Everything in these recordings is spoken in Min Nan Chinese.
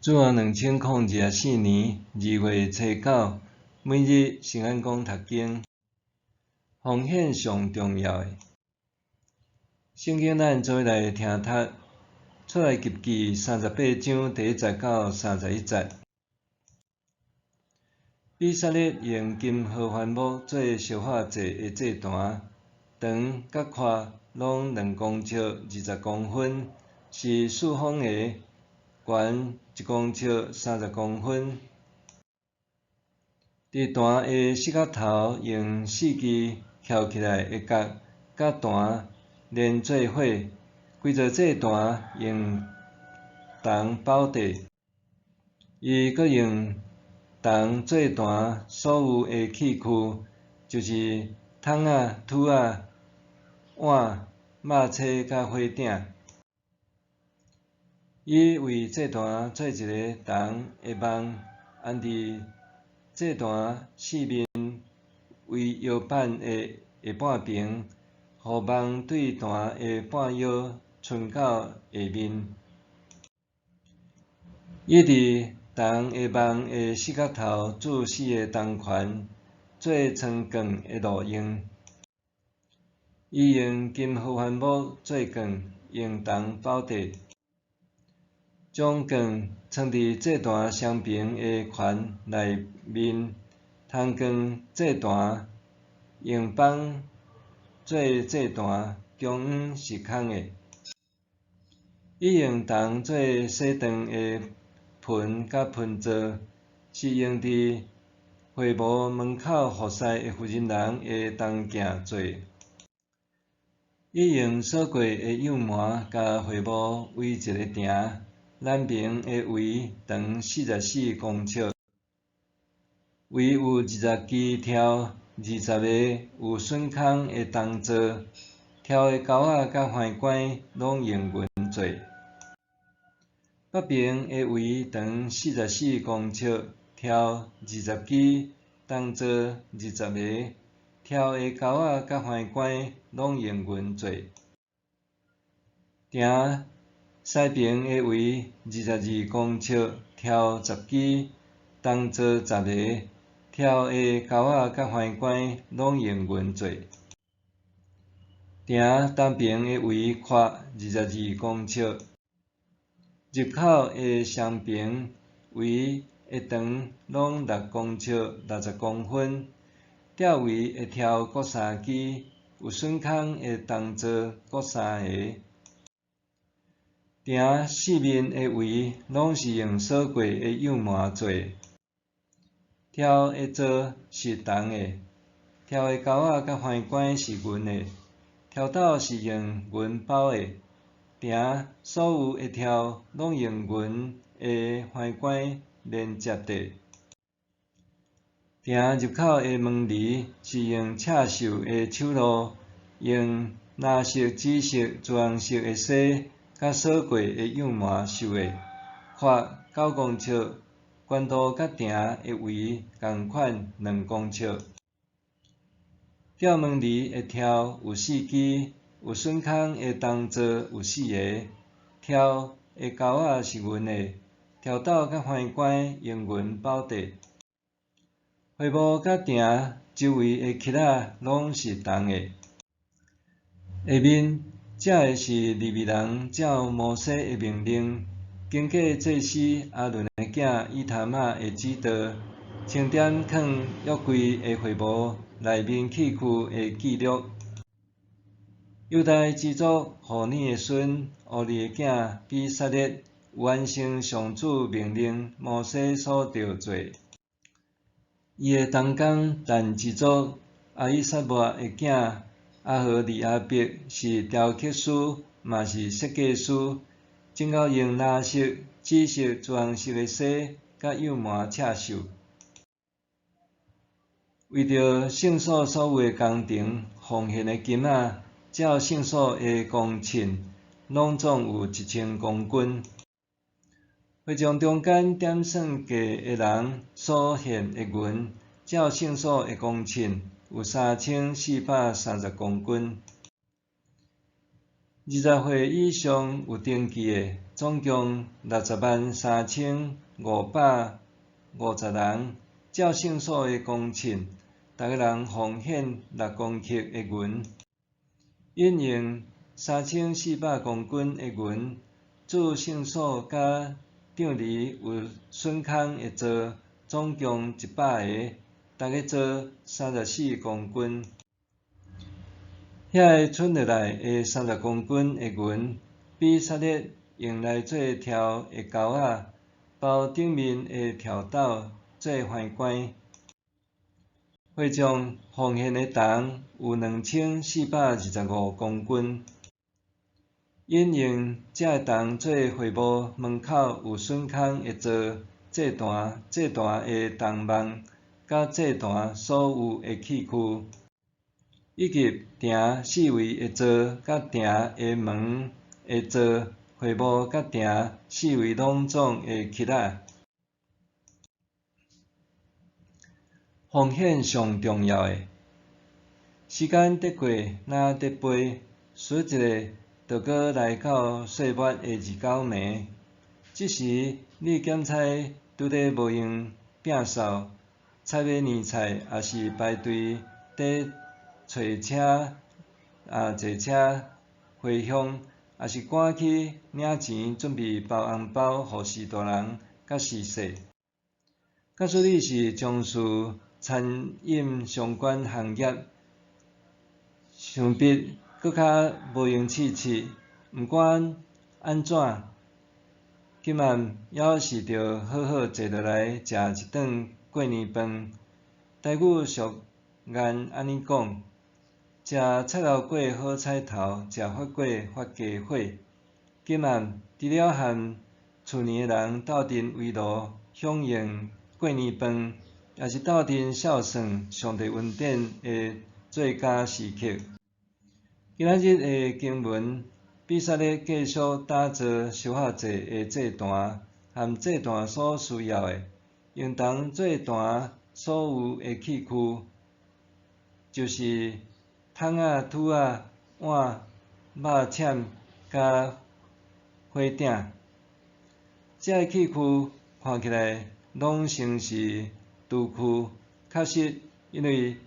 主後2024年2月初9，每日新安講讀經，奉獻上重要的。聖經咱做伙來聽讀，出埃及記38章第一節到31節。比撒列用金合歡木做燒化祭的祭壇，長佮寬攏2公尺20公分，是四方的，懸1公尺30公分。佇壇的四角頭用四支翹起來的角，佮壇連做伙，規座祭壇用銅包地。伊閣用銅做壇所有的器具，就是桶仔、揬仔、碗、肉叉佮火鼎。伊為祭壇做一个銅的網，安佇祭壇四面圍腰板的下半爿，予網對壇的半腰伸到下面。伊佇銅的網的四角頭鑄四个銅環，做裝棍的路用。伊用金合歡木做棍，用銅包地，將棍藏佇祭壇雙爿的環內面。銅棍祭壇用枋做祭壇，中央是空的。伊用銅做洗搥的盆佮盆座，是用佇會幕門口服侍的負責人的銅鏡做。伊用鎖過的幼縵共會幕圍一个埕，南爿的圍長44公尺，圍有20支柱，20个有榫孔的銅座，柱的鈎仔佮橫杆攏用銀做。北爿的圍長44公尺，柱20支，銅座20个，柱的鈎仔佮橫杆攏用銀做。埕西爿的圍22公尺，柱10支，銅座10个，柱的鈎仔佮橫杆攏用銀做。埕東爿的圍闊22公尺，入口的雙爿圍的長攏6公尺60公分，吊圍的柱閣三支，有榫孔的銅座閣三个。埕四面的圍攏是用鎖過的幼縵做，柱的座是銅的，柱的鈎仔佮橫杆是銀的，柱斗是用銀包的。埕所有的柱攏用銀的橫杆連接的。埕入口的門簾是用刺繡的手路，用藍色、紫色、朱紅色的紗，佮鎖過的幼縵繡的，闊9公尺，懸度佮埕的圍仝款2公尺。吊門簾的柱有四支，有榫孔的銅座有四个，柱的鈎仔是銀的，柱斗佮橫杆用銀包地。會幕佮埕周圍的欹仔攏是銅的。下面這个是利未人照摩西的命令，經過祭司亞倫的囝以他瑪的指導，清點囥約櫃的會幕內面器具的記錄。猶大支族戶珥的孫烏利的囝比撒列有完成上主命令摩西所著做。伊的同工但支族亞希薩抹的囝阿何利亞伯是雕刻師，嘛是設計師，真𠢕用藍色、紫色、朱紅色的紗佮幼縵刺繡。為著聖所所有的工程奉獻的金仔，照聖所的公秤，攏總有1000公斤。會眾中間點算計的人所獻的銀，照聖所的公秤，有3430公斤。20歲以上有登記的，總共603,550人。照聖所的公秤，逐个人奉獻6公克的銀。𪜶用3400公斤的銀，鑄聖所佮帳籬有榫孔的座，總共100个，逐个座34公斤。遐个剩落來的30公斤的銀，比撒列用來做柱的鈎仔，包頂面的柱斗做橫杆。會眾奉獻的銅有2425公斤。𪜶用這个銅做會幕門口有榫孔的座、祭壇、祭壇的銅網，佮祭壇所有的器具，以及埕四圍的座佮埕的門的座，會幕佮埕四圍攏總的欹仔。奉獻上重要的，時間佇過，若佇飛，倏一下就閣來到歲末的29暝。這時你檢採拄咧無閒摒掃、採買年菜，抑是排隊佇揣車啊坐車回鄉，抑是趕去領錢準備包紅包予序大人佮序細。假使你是從事餐飲相關行業，想必閣較無閒試試。毋管按怎，今暗猶是著好好坐落來食一頓過年飯。台語俗諺按呢講：食菜頭粿好彩頭，食發粿發家伙。今暗除了和厝內的人鬥陣圍爐享用過年飯，也是鬥陣孝算上帝恩典的最佳時刻。今仔日的經文，比撒列繼續打造燒火祭的祭壇，和祭壇所需要的，用銅做壇所有的器具，就是桶仔、揬仔、碗、肉攕佮火鼎。這个器具看起來攏像是廚具，確實因為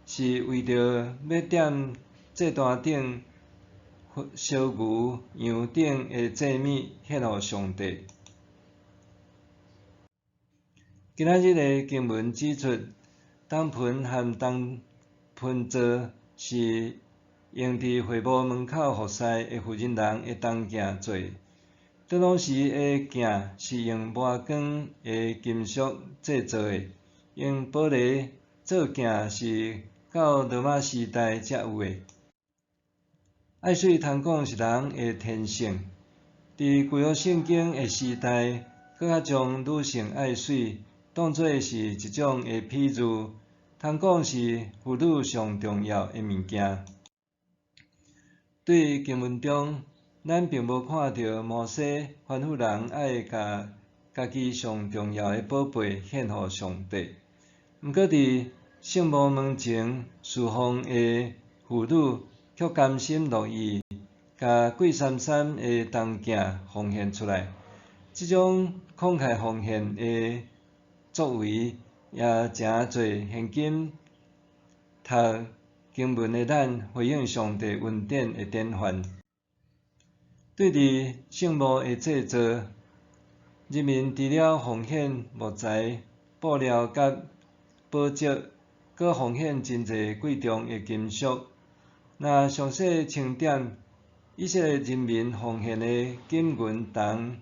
是為著欲點祭壇頂燒牛、羊等的祭物獻予上帝。今仔日的經文指出，銅盆和銅盆座是用佇會幕門口服侍的負責人的銅鏡做的。當時的鏡是用磨光的金屬製造的，用玻璃做鏡是到羅馬時代才有的。愛媠通講是人的天性，佇舊約聖經的時代，閣較將女性愛媠當做是一種的比喻，通講是婦女上重要的物件。對經文中，咱並無看著摩西吩咐人愛共家己上重要的寶貝獻予上帝。毋過佇聖幕門前侍奉的婦女，卻甘心樂意共貴參參的銅鏡奉獻出來。這種慷慨奉獻的作為，也誠濟現今讀經文的咱回應上帝恩典的典範。對佇聖幕的製造，人民除了奉獻木材、布料佮寶石，閣奉獻真濟貴重的金屬。若詳細清點，以色列人民奉獻的金銀銅，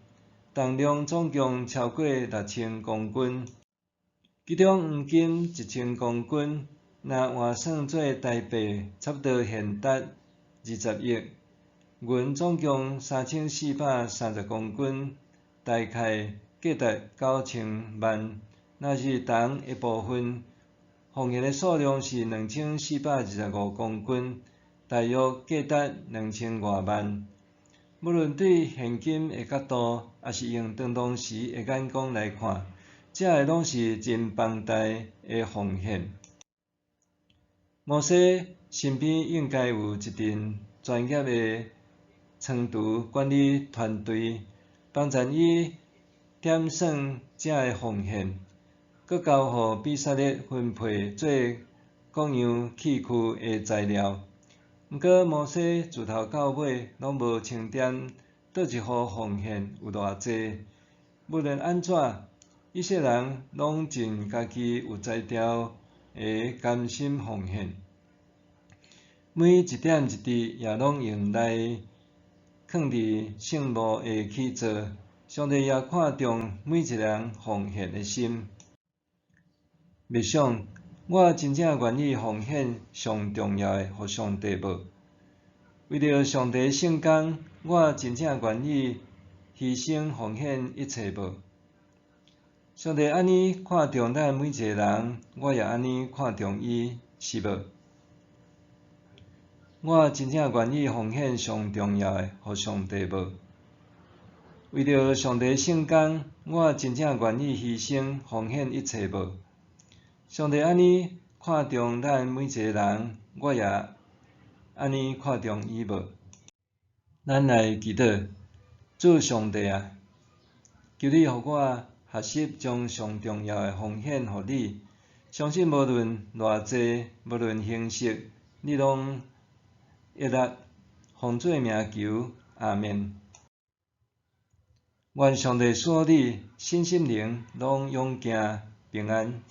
重量總共超過6000公斤，其中黃金1000公斤，若換算做台幣，差不多現值20億；銀總共3430公斤，大概價值9000萬。若是銅的部分，奉獻的數量是2425公斤，大約價值2000外萬。無論對現今的角度，抑是用當時的眼光來看，這个攏是真龐大的奉獻。摩西身邊應該有一陣專業的仓儲管理團隊，幫贊伊點算這个奉獻，閣交予比撒列分配做各樣器具的材料。毋過摩西自頭到尾攏無清點佗一戶奉獻有偌濟。無論按怎，以色列人攏盡家己有才調的甘心奉獻，每一點一滴也攏用來囥佇聖幕的起座。上帝也看重每一个人奉獻的心。默想，我真正願意奉獻上重要的予上帝無？為著上帝聖工，我真正願意犧牲奉獻一切無？上帝按呢看重咱每一个人，我也按呢看重伊，是無？我真正願意奉獻上重要的予上帝無？為著上帝聖工，我真正願意犧牲奉獻一切無？上帝按呢看重咱每一个人，我也按呢看重伊無？咱來祈禱，主上帝啊，求你予我學習將上重要的奉獻予你，相信無論偌濟，無論形式，你攏悅納。奉主名求，阿們。願上帝賜福你，身心靈攏勇健平安。